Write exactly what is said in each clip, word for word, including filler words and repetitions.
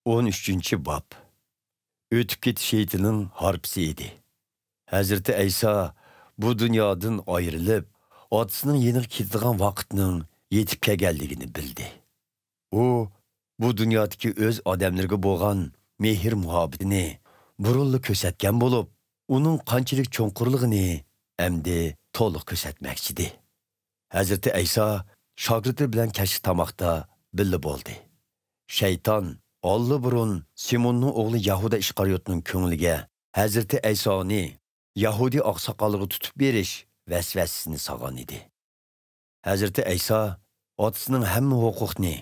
ئون ئۈچىنچى باب. ئۆتۈپ كېتىش ھېيتىنىڭ ھارپىسى ئىدى. ھەزرىتى ئەيسا بۇ دۇنيادىن ئايرىلىپ، ئاتىسىنىڭ يېنىغا كېتىدىغان ۋاقىتنىڭ يېتىپ كەلگەنلىكىنى بىلدى. ئۇ بۇ دۇنيادىكى ئۆز ئادەملىرىگە بولغان مېھىر-مۇھەببىتىنى بۇرۇنلا كۆرسەتكەن بولۇپ، ئۇنىڭ قانچىلىك چوڭقۇرلۇقىنى ئەمدى تولۇق كۆرسەتمەكچىدى. ھەزرىتى ئەيسا شاگىرتلىرى بىلەن كەچلىك تاماقتا بىللە بولدى. شەيتان ئاللىبۇرۇن سىموننىڭ ئوغلى يەھۇدا ئىسقارىيوتنىڭ كۆڭلىگە ھەزرىتى ئەيسانى يەھۇدىي ئاقساقاللىرىغا تۇتۇپ بېرىش ۋەسۋەسىسىنى سالغان ئىدى. ھەزرىتى ئەيسا ئاتىسىنىڭ ھەممە ھوقۇقنى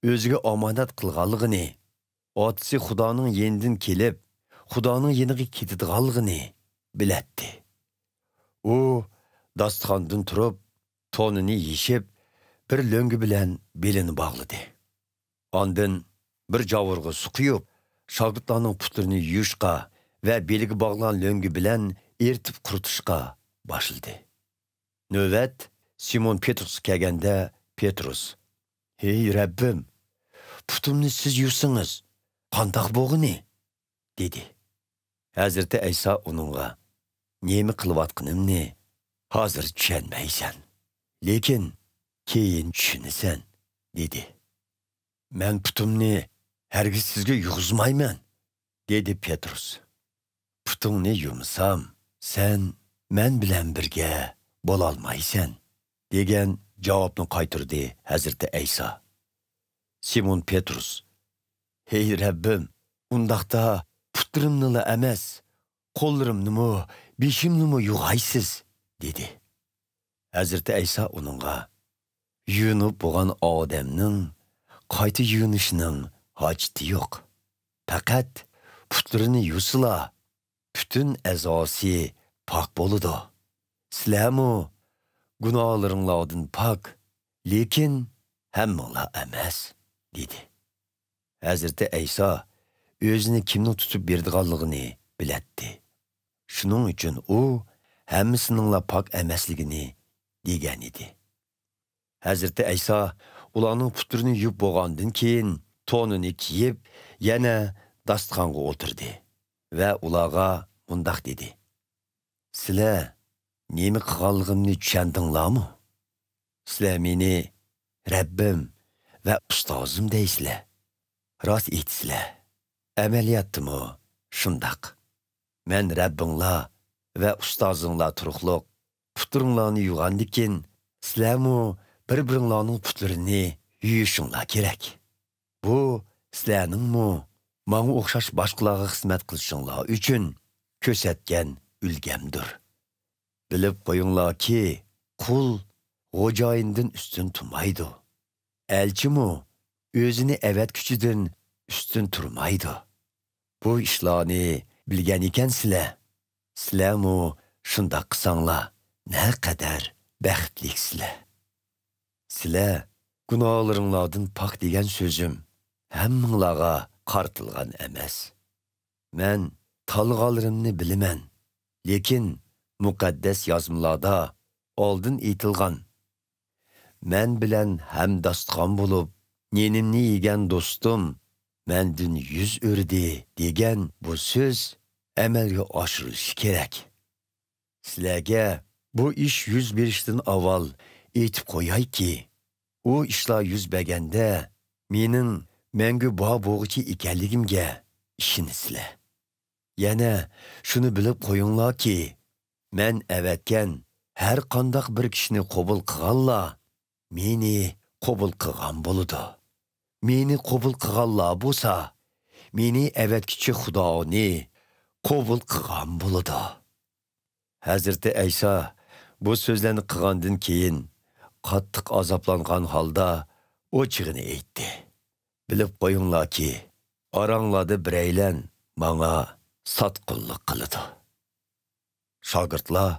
ئۆزىگە ئامانەت قىلغانلىقىنى، ئاتىسى خۇدانىڭ يېنىدىن كېلىپ، خۇدانىڭ يېنىغا كېتىدىغانلىقىنى بىلەتتى. ئۇ داستىخاندىن تۇرۇپ، تونىنى يېشىپ، بىر لۆڭگە بىلەن بېلىنى باغلىدى. ئاندىن بىر جاۋۇرغا سۇ قۇيۇپ، شاگىرتلارنىڭ پۇتلىرىنى يۇيۇشقا ۋە بېلىگە باغلىغان لۆڭگە بىلەن ئېرىتىپ قۇرۇتۇشقا باشلىدى. نۆۋەت سىمون پېترۇسقا كەلگەندە، پېترۇس، «ھېي رەببىم، پۇتۇمنى سىز يۇسىڭىز، قانداق بولغىنى؟» دېدى. ھەزرىتى ئەيسا ئۇنىڭغا، «نېمە قىلىۋاتقىنىمنى ھازىر چۈشەنمەيسەن، لېكىن كېيىن چۈشىنىسەن» دېدى. «مەن پۇتۇمنى ھەرگىز سىزگە يۇغۇزمايمەن» دېدى پېترۇس. «پۇتۇڭنى يۇمىسام، سەن مەن بىلەن بىرگە بولالمايسەن» دېگەن جاۋابنى قايتۇردى ھەزرىتى ئەيسا. سىمون پېترۇس، «ھېي رەببىم، ئۇنداقتا پۇتلىرىمنىلا ئەمەس، قوللىرىمنىمۇ، بېشىمنىمۇ يۇغايسىز» دېدى. ھەزرىتى ئەيسا ئۇنىڭغا، «يۇيۇنۇپ بولغان ئادەمنىڭ قايتا يۇيۇنۇشىنىڭ ھاجىتى يوق. پەقەت پۇتلىرىنى يۇسىلا، پۈتۈن ئەزاسى پاك بولىدۇ. سىلەرمۇ گۇناھلىرىڭلاردىن پاك، لېكىن ھەممىڭلار ئەمەس» دېدى. ھەزرىتى ئەيسا ئۆزىنى كىمنىڭ تۇتۇپ بېرىدىغانلىقىنى بىلەتتى. شۇنىڭ ئۈچۈن ئۇ ھەممىسىنىڭلا پاك ئەمەسلىكىنى دېگەن ئىدى. ھەزرىتى ئەيسا ئۇلارنىڭ پۇتلىرىنى يۇيۇپ بولغاندىن كېيىن، تونىنى كىيىپ، يەنە داستىخانغا ئولتۇردى ۋە ئۇلارغا مۇنداق دېدى: «سىلەر نېمە قىلغانلىقىمنى چۈشەندىڭلارمۇ؟ سىلەر مېنى رەببىم ۋە ئۇستازىم دەيسىلەر. راست ئېيتىسىلەر. ئەمەلىيەتتىمۇ شۇنداق. مەن رەببىڭلار ۋە ئۇستازىڭلار تۇرۇقلۇق پۇتلىرىڭلارنى يۇغاندىكىن، سىلەرمۇ بىر-بىرىڭلارنىڭ پۇتلىرىنى يۇيۇشۇڭلار كېرەك. بۇ سىلەرنىڭمۇ ماڭا ئوخشاش باشقىلارغا خىزمەت قىلىشىڭلار ئۈچۈن كۆرسەتكەن ئۈلگەمدۇر. بىلىپ قويۇڭلاركى، قۇل خوجايىندىن ئۈستۈن تۇرمايدۇ. ئەلچىمۇ ئۆزىنى ئەۋەتكۈچىدىن ئۈستۈن تۇرمايدۇ. بۇ ئىشلارنى بىلگەن ئىكەنسىلەر، سىلەرمۇ شۇنداق قىلساڭلار، نەقەدەر بەختلىكسىلەر. سىلەر گۇناھلىرىڭلاردىن پاك دېگەن سۆزۈم ھەممىڭلارغا قارىتىلغان ئەمەس. مەن تاللىغانلىرىمنى بىلىمەن، لېكىن مۇقەددەس يازمىلاردا ئالدىن ئېيتىلغان، مەن بىلەن ھەمداستىخان بولۇپ، نېنىمنى يېگەن دوستۇم مەندىن يۈز ئۆرۈدى دېگەن بۇ سۆز ئەمەلگە ئاشۇرۇلۇشى كېرەك. سىلەرگە بۇ ئىش يۈز بېرىشتىن ئاۋۋال ئېيتىپ قويايكى، ئۇ ئىشلار يۈز بەرگەندە، مېنىڭ مەڭگۈ بار بولغۇچى ئىكەنلىكىمگە ئىشىنىسىلەر. يەنە شۇنى بىلىپ قويۇڭلاركى، مەن ئەۋەتكەن ھەر قانداق بىر كىشىنى قوبۇل قىلغانلار مېنى قوبۇل قىلغان بولىدۇ. مېنى قوبۇل قىلغانلار بولسا، مېنى ئەۋەتكۈچى خۇدانى قوبۇل قىلغان بولىدۇ. ھەزرىتى ئەيسا بۇ سۆزلەرنى قىلغاندىن كېيىن، قاتتىق ئازابلانغان ھالدا ئوچىقىنى ئېيتتى. بىلىپ قويۇڭلاركى، ئاراڭلاردا بىرەيلەن ماڭا ساتقۇنلۇق قىلىدۇ. شاگىرتلار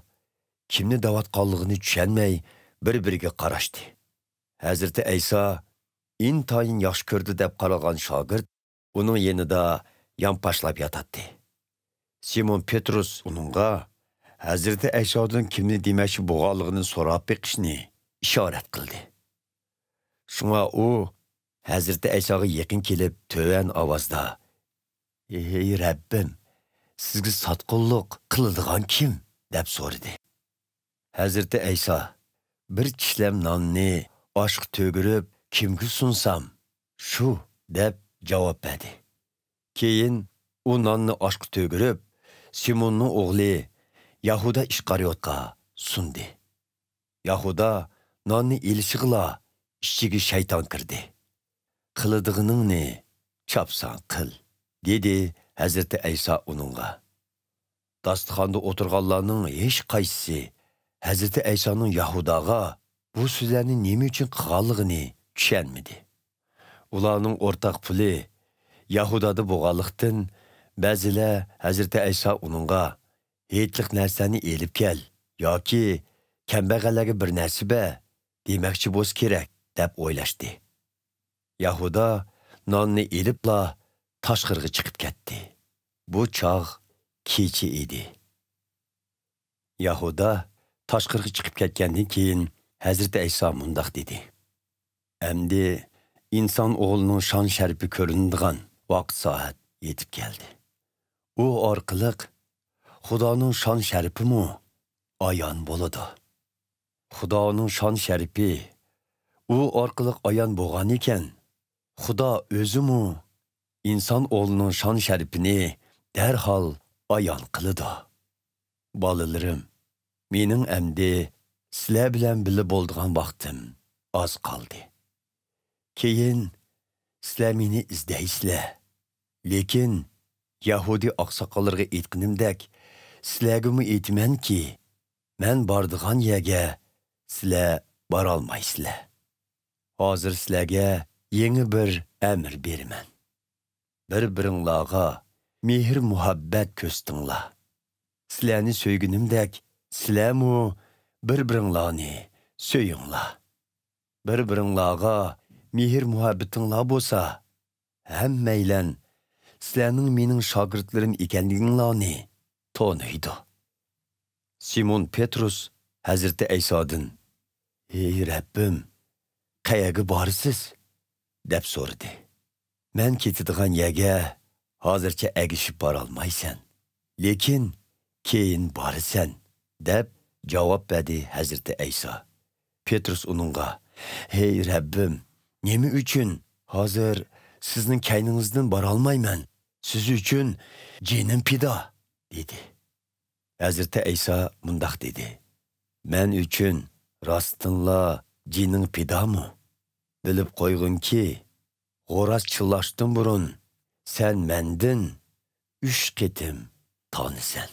كىمنى دەۋاتقانلىقىنى چۈشەنمەي، بىر-بىرىگە قاراشتى. ھەزرىتى ئەيسا ئىنتايىن ياخشى كۆرىدۇ دەپ قارالغان شاگىرت ئۇنىڭ يېنىدا يانپاشلاپ ياتاتتى. سىمون پېترۇس ئۇنىڭغا ھەزرىتى ئەيسادىن كىمنى دېمەكچى بولغانلىقىنى سوراپ بېقىشنى ئىشارەت قىلدى. شۇڭا ئۇ ھەزرىتى ئەيساغا يېقىن كېلىپ، تۆۋەن ئاۋازدا، «ئەي رەببىم، سىزگە ساتقۇنلۇق قىلىدىغان كىم؟» دەپ سورىدى. ھەزرىتى ئەيسا، «بىر چىشلەم ناننى ئاشقا تۆگۈرۈپ، كىمگە سۇنسام، شۇ» دەپ جاۋاب بەردى. كېيىن ئۇ ناننى ئاشقا تۆگۈرۈپ، سىموننىڭ ئوغلى يەھۇدا ئىسقارىيوتقا سۇندى. يەھۇدا ناننى ئېلىشىغىلا، ئىچىگە شەيتان كىردى. «قىلىدىغىنىڭنى چاپسان قىل» دېدى ھەزرىتى ئەيسا ئۇنىڭغا. داستىخاندا ئولتۇرغانلارنىڭ ھېچقايسىسى ھەزرىتى ئەيسانىڭ يەھۇداغا بۇ سۆزلەرنى نېمە ئۈچۈن قىلغانلىقىنى چۈشەنمىدى. ئۇلارنىڭ ئورتاق پۇلى يەھۇدادا بولغانلىقتىن، بەزىلەر ھەزرىتى ئەيسا ئۇنىڭغا، «ھېيتلىق نەرسىلەرنى ئېلىپ كەل ياكى كەمبەغەللەرگە بىر نەرسە بەر» دېمەكچى بولسا كېرەك، دەپ ئويلاشتى. يەھۇدا ناننى ئېلىپلا تاشقىرىغا چىقىپ كەتتى. بۇ چاغ كېچە ئىدى. يەھۇدا تاشقىرىغا چىقىپ كەتكەندىن كېيىن، ھەزرىتى ئەيسا مۇنداق دېدى، «ئەمدى ئىنسان ئوغلىنىڭ شان-شەرىپى كۆرۈنىدىغان ۋاقىت-سائەت يېتىپ كەلدى. ئۇ ئارقىلىق خۇدانىڭ شان-شەرىپىمۇ ئايان بولىدۇ.» خۇدانىڭ شان-شەرىپى ئۇ ئارقىلىق ئايان بولغانىكەن، خۇدا ئۆزىمۇ ئىنسان ئوغلىنىڭ شان-شەرىپىنى دەرھال ئايان قىلىدۇ. بالىلىرىم، مېنىڭ ئەمدى سىلەر بىلەن بىللە بولىدىغان ۋاقتىم ئاز قالدى. كېيىن سىلەر مېنى ئىزدەيسىلەر. لېكىن يەھۇدىي ئاقساقاللىرىغا ئېيتقىنىمدەك، سىلەرگىمۇ ئېيتىمەنكى، مەن بارىدىغان يەرگە سىلەر بارالمايسىلەر. ھازىر سىلەرگە يېڭى بىر ئەمىر بېرىمەن. بىر-بىرىڭلارغا مېھىر-مۇھەببەت كۆرسىتىڭلار. سىلەرنى سۆيگىنىمدەك، سىلەرمۇ بىر-بىرىڭلارنى سۆيۈڭلار. بىر-بىرىڭلارغا مېھىر-مۇھەببىتىڭلار بولسا، ھەممەيلەن سىلەرنىڭ مېنىڭ شاگىرتلىرىم ئىكەنلىكىڭلارنى تونۇيدۇ. سىمون پېترۇس ھەزرىتى ئەيسادىن، «ھەي رەببىم، قەيەرگە بارىسىز؟» دەپ سورىدى. «مەن كېتىدىغان يەرگە ھازىرچە ئەگىشىپ بارالمايسەن، لېكىن كېيىن بارىسەن» دەپ جاۋاب بەردى ھەزرىتى ئەيسا. پېترۇس ئۇنىڭغا، «ھەي رەببىم، نېمە ئۈچۈن ھازىر سىزنىڭ كەينىڭىزدىن بارالمايمەن؟ سىز ئۈچۈن جېنىم پىدا» دېدى. ھەزرىتى ئەيسا مۇنداق دېدى، «مەن ئۈچۈن راستتىنلا جېنىڭ پىدامۇ؟ بىلىپ قويغىنكى، غوراز چىللاشتىن بۇرۇن سەن مەندىن ئۈچ قېتىم تانىسەن.»